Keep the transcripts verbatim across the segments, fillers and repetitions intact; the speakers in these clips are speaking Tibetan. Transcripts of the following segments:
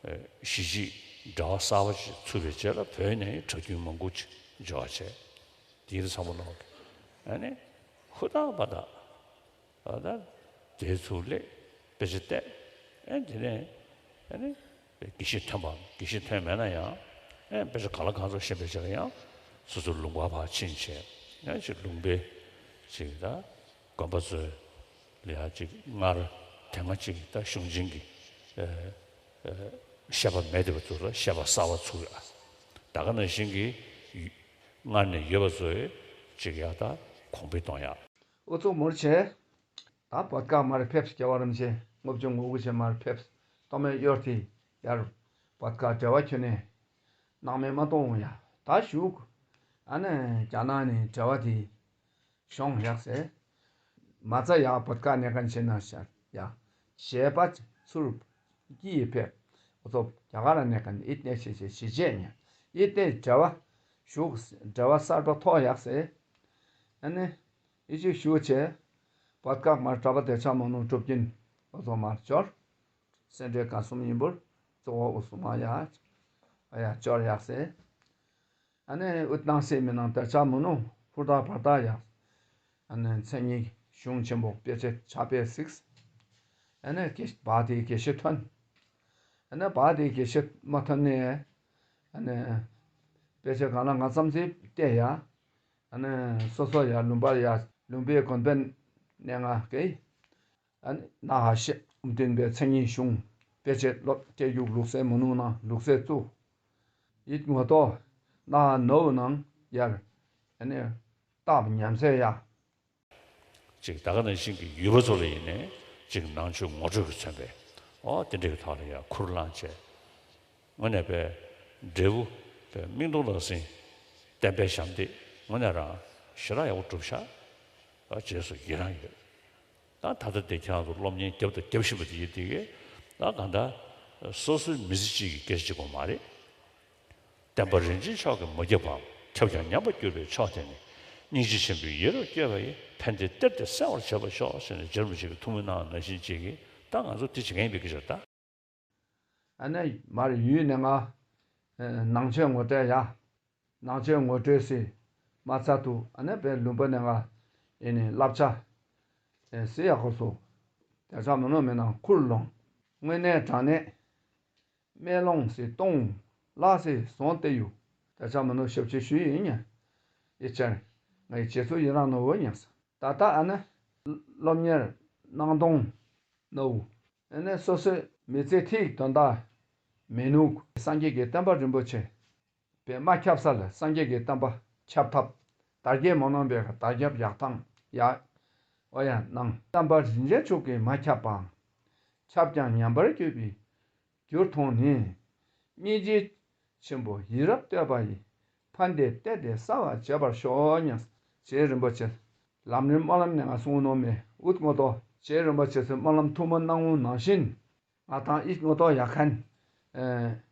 གཞིས་བྱེས་འབྲེལ་བ་གསར་པ་ཞིག་ཚུགས་པའི་རྗེས་ལ་བོད་ནས་གྲྭ་རྒྱུན་མང་པོ་ཅིག་འབྱོར་བ་བྱས། དེའི་ཚང་མ་ལོག་གི་ཨ་ནི་ཧུར་ཐག་པ་དང་ཨ་ད་དེའི་ཚུགས་ལས་དཔེ་ཆ་བལྟས། ཨེ་དེ་ནས་ཨ་ནི་དགེ་བཤེས་ཐོན་པ། དགེ་བཤེས་ཐོན་མེད་ན་ཡང་ཨེ་དཔེ་ཆ་གང་ལ་གང་འཚམ་ཤེས་པའི་རྗེས་ལ་ཡང་སོ་སོ་ལུང་པ་ཕར་ཕྱིན་བྱས། ཨེ་ཅིག་ལུང་པའི་ཅིག་ད་དགོན་པ་ཚོའི་ལ་ཡ་ཅིག་སྔར་དེ་སྔ་ཅིག་ད་གཞུང་ཆེན་གྱི་ཨེ་ཨེ་བཤད་པ་མེད་དེ་བ་ཚོ་ལ་བཤད་པ་གསར་བ་ཚུགས་ཡ། ད་ག་ནང་བཞིན་གྱི་སྔར་ནས་ཡོད་པ་ཚོའི་ཅིག་ཡ་ད་གོང་འཕེལ་གཏོང་ཡ། ཨུ་ཚུགས་མུར་བྱས། ད་བོད་ཁ་མར་ཕེབས། རྒྱལ་བ་རིན་པོ་ཆེ་དངོས་བྱུང་ངོ་བོ་ཆེ་མར་ཕེབས། སྟོད་སྨད་གཡོ་སྒྱུ་ཡར་བོད་ཁ་འབྲེལ་བ་ཁྱོན་ནས་སྣང་མེད་མ་གཏོང་ཡ། ད་བཞུགས། ཨ་ནི་རྒྱ་ནག་ནས་འབྲེལ་བ་དེ་གཞོང་ཡག་ཟེར། མ་རྩ་ཡག་བོད་ཁ་གནས་མཁན་ཆེ་ན་ཤར་ཡ། གཞས་པ་ཚུར་སྐྱིད་ཕེབས། ཨོ་ཚོ་རྒྱ་གར་ལ་གནས་མཁན་ཨི་ཏེ་ཤེ་ཤེ་ཞི་བྱེད་ཉ་ཨི་ཏེ་འབྲེལ་བ་ཞུགས། འབྲེལ་བ་གསར་པ་ཐོག་ཡག་ཟེར། ཨ་ནི་ཨི་ཅིག་ཞུ་བྱས། བོད་ཁ་མར་གྲྭ་པ་དེ་ཆ་མ་ནུ་གྲུབ་ཀྱིན་ཨོ་ཚོ་མར་འབྱོར། སེ་འབྲས་དགའ་གསུམ་ཡིན་པར་གཙོ་བོ་ཨུ་སུ་མ་ཡ། ཨ་ཡ་འབྱོར་ཡག་ཟེར། ཨ་ནི་ཨུ་ཏང་སེ་མི་ནང་དར་ཆ་མུ་ནུ་ཧུར་ཐག་བར་ཐག་ཡག་ཨ་ནི་མཚན་ཉིད་གཞུང་ཆེན་པོ་དཔེ་ཆ་ཆ་པའི་གཟིགས། ཨ་ནི་དགེ་བ་དེའི་དགེ་བཤེས་ཐོན། ཨ་ནི་བ་དེའི་དགེ་བཤེས་མ་ཐོན་ནས། ཨ་ནི་དཔེ་ཆ་གང་ལ་གང་འཚམ་ཞིག་བལྟས་ཡ། ཨ་ནི་སོ་སོ་ཡ་ལུང་པ་ཡ་ལུང་པའི་དགོན་པའི་གནས་ལྔ་གི་ཨ་ནི་ན་ཧ་ཤེ་ཨུམ་ཏིན་པའི་མཚན་ཉིད་གཞུང་དཔེ་ཆའི་སློབ་སྐྱེ་རྒྱུགས་ལུགས་སྲོལ་མུ་ནུ་ནང་ལུགས་སྲོལ་བཙུགས། ཡིད་ངོ་ཏོ་ན་ཧ་ནོ་བུ་ནང་ཡར་ཨ་ནི་སྟབས་ཉམས་སེ་ཡ། ཅིག་ད་ག་ནང་བཞིན་གྱི་ཡུལ་པ་ཚོ་ལ་ཡིན་ནའི་ཅིག་ནང་ཆོས་ངོ་སྤྲོད་ཀྱིས་མཚོན་པའི་ཨོ་དེ་འདྲ་གི་ཐོག་ལ་ཡ་ཁུར་བླངས་བྱས། དངོས་གནས་པའི་འབྲས་བུ་པའི་མིག་མཐོང་ལག་ཟིན་བསྟན་པའི་ཞབས་འདེགས་དངོས་གནས་རང་ཞེ་དྲག་ཡག་པོ་བསྒྲུབས་ཤག་ཨ་རྗེས་སུ་ཡི་རང་ཡོད། ད་ད་ལྟ་དེ་ཁྱེད་རང་ཚོ་སློབ་གཉེར་རྒྱབ་དང་རྒྱབ་བཞིན་པ་དེ་ཡིན་དེ་གས་ད་གང་ལྟར་སོ་སོའི་མི་ཚེ་གཅིག་གི་སྐད་ཆ་གཅིག་པོ་མ་རེད། བསྟན་པ་རིན་ཆེན་མཆོག་གིས་མ་ཁྱབ་པའམ་ཁྱབ་ཀྱང་ཉམས་པར་གྱུར་པའི་ཕྱོགས་དེ་ནི་སྙིང་རྗེ་ཆེན་པོས་ཡིད་རབ་བསྐྱོད་པ་ཡིས་ཕན་བདེའི་གཏེར་དེ་གསལ་བར་བྱེད་པར་ཤོག་ཟེར་ནས་རྗེ་རིན་པོ་ཆེ་གིས་ཐུགས་སྨོན་གནང་བ་ནང་བཞིན་བྱེད་ཀྱི་ད་ང་ཚོ་དེ་བྱེད་མཁན་ཡིན་པའི་སྐད་ཆ་རེད་ད། ཨ་ནི་མར་ཡུལ་ནས་ང་ནང་ཆོས་ངོ་སྤྲོད་ཡ། ནང་ཆོས་ངོ་སྤྲོད་སི་མ་ཚ་དུ་ཨ་ནི་བའི་ལུང་པ་ནས་ང་ཨེ་ནི་བསླབ་བྱ་སི་ཡག་གོ་སོ། དེ་ཚ་མི་ནོ་མི་ནང་ཁུར་ལོང་དངོས་གནས་དྲང་གནས། སྨོན་ལམ་ཟེར་གཏོང་། ལག་ཟེར་བཟུང་སྟེ་ཡུ། ད་ཆ་མི་ནུ་ཞབས་ཕྱི་ཞུ་ཡིན་ཉ། ཡི་ཆར་ང་ཡི་རྗེས་སུ་ཡི་རང་ནོ་བོ་ཉ། ད་ལྟ་ཨ་ནི་སློབ་གཉེར་གནང་སྟོང་ནོ་བོ། ཨ་ནི་སོ་སོའི་མི་ཚེ་ཐིག་དོན་དག་མི་ནུག་སངས་རྒྱས་ཀྱི་བསྟན་པ་རིན་པོ་ཆེ། པས་མ་ཁྱབ་ས་ལ་སངས་རྒྱས་ཀྱི་བསྟན་པ་ཁྱབ་ཐབས་དར་རྒྱས་མ་གནང་པའི་བར་དར་ཁྱབ་ཡག་ཐང་ཡ། ཨོ་ཡ་ནང་བསྟན་པ་རིན་ཆེན་མཆོག་གིས་མ་ཁྱབ་པའམ། ཁྱབ་ཀྱང་ཉམས་པར་གྱུར་པའི་རྒྱུར་མཐོང་ནས། སྙིང་རྗེ་ཆེན་པོ་ཡིད་རབ་བསྟོད་པ་ཡི་ཕན་བདེའི་གཏེར་དེ་གསལ་བར་བྱེད་པར་ཤོག་ཉ། རྗེ་རིན་པོ་ཆེ་ལམ་རིམ་སྨོན་ལམ་ནས་ང་གསུང་ནོ་མེ་འུད་ངོ་ཏོ་རྗེ་རིན་པོ་ཆེ་ཚོས་སྨོན་ལམ་ཐུགས་སྨོན་གནང་བོ་ནང་བཞིན། ང་དང་ཨིས་ངོ་ཏོ་ཡག་མཁན་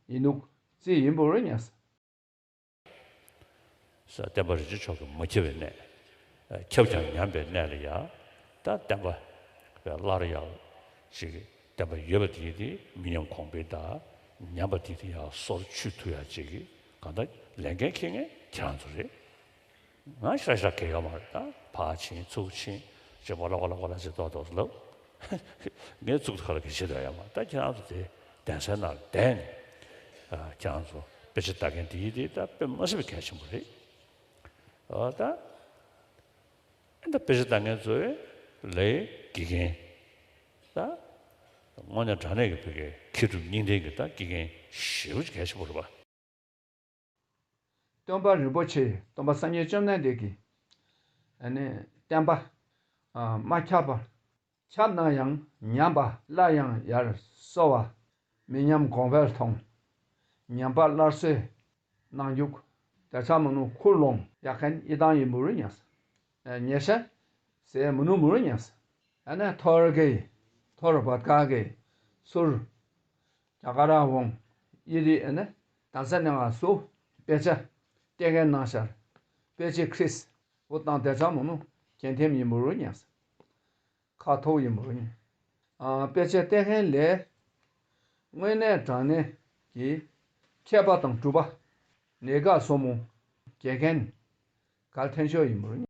ཡིན་ནུག་རྩིས་ཡིན་པོ་རེད་ཉེས། ས་བསྟན་པ་རིན་ཆེན་མཆོག་གི་མ་ཁྱབ་པའི་གནས། ཁྱབ་ཀྱང་ཉམས་པའི་གནས་ལ་ཡ། ད་བསྟན་པ་སླར་ཡང་ཅིག་བསྟན་པ་ཡོད་པ་དེ་དེ་མི་ཉམས་གོང་འཕེལ་དང་ཉམས་པ་དེ་དེ་ཡང་སོར་ཆུད་ཐུབ་ཡ་ཅིག་གི་གང་ལྟར་ལས་འགན་འཁྱེར་མཁན་ཁྱེད་རང་ཚོ་རེད། ང་ཤ་ཤ་གེ་ཡོད་མ་རེད་ད། ཕར་ཕྱིན་ཚུར་ཕྱིན་ཅེས་བ་ལ་བ་ལ་བ་ལ་ཅེས་ཏོག་ཏོག་ལབ། ངས་ཚུགས་ཁ་ལ་གི་བྱེད་དོ་ཡོད་མ་ད་ཁྱེད་རང་ཚོ་དེ་གདན་སའི་ནང་ལ་བསྡད་ནས། ཁྱེད་རང་ཚོ་དཔེ་ཆ་ལྟ་མཁན་དེ་ཡིན་དེ་ད་དཔེ་མ་སྲིད་པའི་གལ་ཆེན་པོ་རེད། ཨ་ད་ཨ་ད་དཔེ་ཆ་ལྟ་མཁན་ཚོའི་ལས་དགེ་རྒན་ད་དངོས་གནས་དྲང་གནས་ཀྱི་བོད་སྐད་མཁས་གྲུབ་གཉིས་ལྡན་གྱི་ད་དགེ་རྒན་ཞེ་པོ་ཅིག་གལ་ཆེན་པོ་རེད་པ། སྟོན་པ་རིན་པོ་ཆེ་སྟོན་པ་སངས་རྒྱས་བཅོམ་ལྡན་འདས་ཀྱི་ཨ་ནི་བསྟན་པ་མ་ཁྱབ་པ། ཁྱབ་ན་ཡང་ཉམས་པ་སླར་ཡང་ཡར་གསོ་བ། མི་ཉམས་གོང་འཕེལ་གཏོང་། ཉམས་པ་སླར་གསོའི་ནང་རྒྱུག་དེ་ཚ་མི་ནུ་ཁུར་ལོང་ཡག་མཁན་ཡི་དང་ཡིན་མུ་རུ་ཉེས། ཉེ་ཤ་ཟས་མི་ནུ་མུ་རུ་ཉེས། ཨ་ནི་ཐོར་གི་ཐོར་བད་ག་གི་སུར། རྒྱ་གར་རང་འོང་། ཡི་རི་ཨེ་ནི་ད་ས་ནས་ང་སུ་དཔེ་ཆ་བལྟས་མཁན་ནང་ཤར། དཔེ་ཆའི་ཁྲིས་འུ་དང་དེ་ཚང་མོ་ནུ་གན་ཐེམ་ཡིན་པོ་རུ་ཉེས། ཁ་ཐོག་ཡིན་པོ་རུ་ཉེས། ཨ་དཔེ་ཆ་བལྟས་མཁན་ལས་དངོས་གནས་དྲང་གནས་ ཡི་མཁས་པ་དང་གྲུབ་པ། གནད་འགག་སོར་མོ། དགེ་རྒན། གལ་ཐན་ཤོས་ཡིན་པར།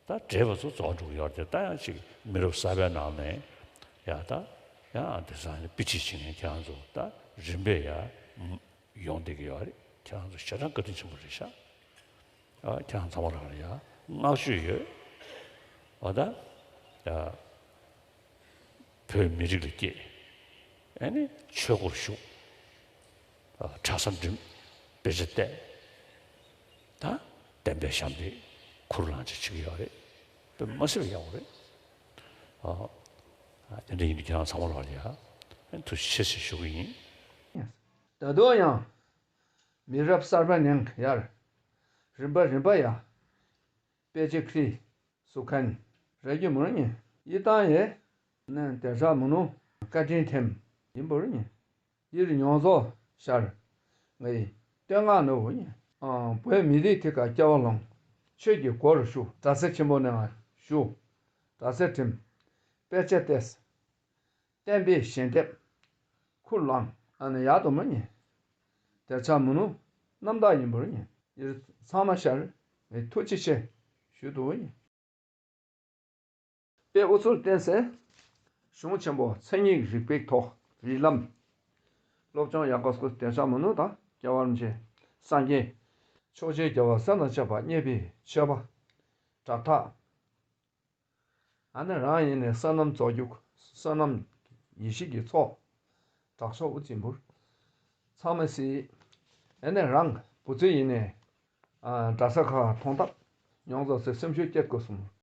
ད་བགྲེས་པ་ཚོ་རྫོགས་འགྲོ་གི་ཡོད་རེད་དེ། ད་ཡང་ཅིག་མི་རབས་གསར་པའི་ནང་ནས་ཡ་ད་ཡང་དེང་སང་ནས་དཔེ་ཁྲིད་བྱེད་མཁན་ཁྱེད་རང་ཚོ་ད་རིམ་པས་ཡ་ཡོང་བསྡད་ཀྱི་ཡོད་རེད། ཁྱེད་རང་ཚོ་ཞེ་དྲག་བཀའ་དྲིན་ཆེན་པོ་རེད་ཤག་ཨ་ཁྱེད་རང་ཚང་མ་ལ་ཡ་བསྔགས་བརྗོད་ཡོད། ཨ་ད་ཡ་བོད་མི་རིགས་ལ་སྐྱེས། ཨ་ནི་ཆོས་སྒོར་ཞུགས། ཨ་གྲྭ་ས་འགྲིམས། དཔེ་ཆ་བལྟས། ད་བདེན་པའི་ཞབས་འདེགས་ཁུར་བླངས་ཅིག་བྱེད་ཀྱི་ཡོད་རེད། དཔེ་མ་སྲིད་པ་ཡག་པོ་རེད། ཨ་ཨ་དེ་འདྲ་ཡིན་དུས་ཁྱེད་རང་ཚང་མ་ལ་ཡ་ཐུགས་རྗེ་ཆེ་ཞེས་ཞུ་གི་ཡིན། ད་དུང་ཡང་མི་རབས་གསར་པ་ནང་ཡར་རིམ་པ་རིམ་པ་ཡ་དཔེ་ཆ་ཁྲིད་སུ་ཁན་རེ་རྒྱུ་མུར་ཉེ་ཡི་ཏང་ཡེ་ནས་དེ་ཤ་མུ་ནུ་བཀའ་དྲིན་ཐེམ་ཡིན་པུར་ཉེ་ཡིར་མྱོང་ཚོ་ཤར་ངའི་བསྟོད་བསྔགས་ནུ་བུ་ཉེ་ཨང་བོད་མི་རིགས་ཐིག་ཀ་སྐྱ་བ་ལོང་ཆོས་ཀྱི་སྒོར་ཞུ་གྲྭ་ས་ཆེན་པོ་ནས་ང་ཞུ་གྲྭ་ས་ཁྲིམས་དཔེ་ཆ་ཏེས། བསྟན་པའི་ཞལ་འདེབས་ཁུར་བླངས། ཨ་ནི་ཡག་ཏུ་མ་ཉེ། དེ་ཆ་མུ་ནུ་རྣམ་དག་ཡིན་པར་ཉེ། ཡིར་ཚང་མ་ཤར་ངས་ཐུགས་རྗེ་ཆེ་ཞུ་དུ་ཉེ། དཔེ་ཨུ་ཚུགས་བསྟན་སའི་གཞུང་ཆེན་པོ་མཚན་ཉིད་རིག་པའི་ཐོག་རིགས་ལམ། སློབ་སྦྱོང་ཡག་པོ་སྐུ་དེ་ཆ་མུ་ནུ་དང་རྒྱལ་བ་རིན་པོ་ཆེ་སངས་རྒྱས་ཆོས་རྗེ་རྒྱལ་བ་སྲས་དང་བཅས་པ་མཉེས་པའི་མཆོད་པ་དྲག་ཐག་ཨ་ནི་རང་ཡིན་ནས་བསོད་ནམས་རྫོགས་རྒྱུ་བསོད་ནམས་ཡེ་ཤེས་ཀྱི་ཚོགས་དྲག་ཤོག་དབུ་རྩིས་འབུར་ཚང་མ་སྲིད། ཨ་ནི་རང་བུ་ཚོ་ཡིན་ནས་ཨ་གྲྭ་ས་ཁག་མཐོང་ཐབས་མྱོང་ཚོགས་སེ་སེམས་ཤུགས་སྐྱེད་དགོས་གསུངས།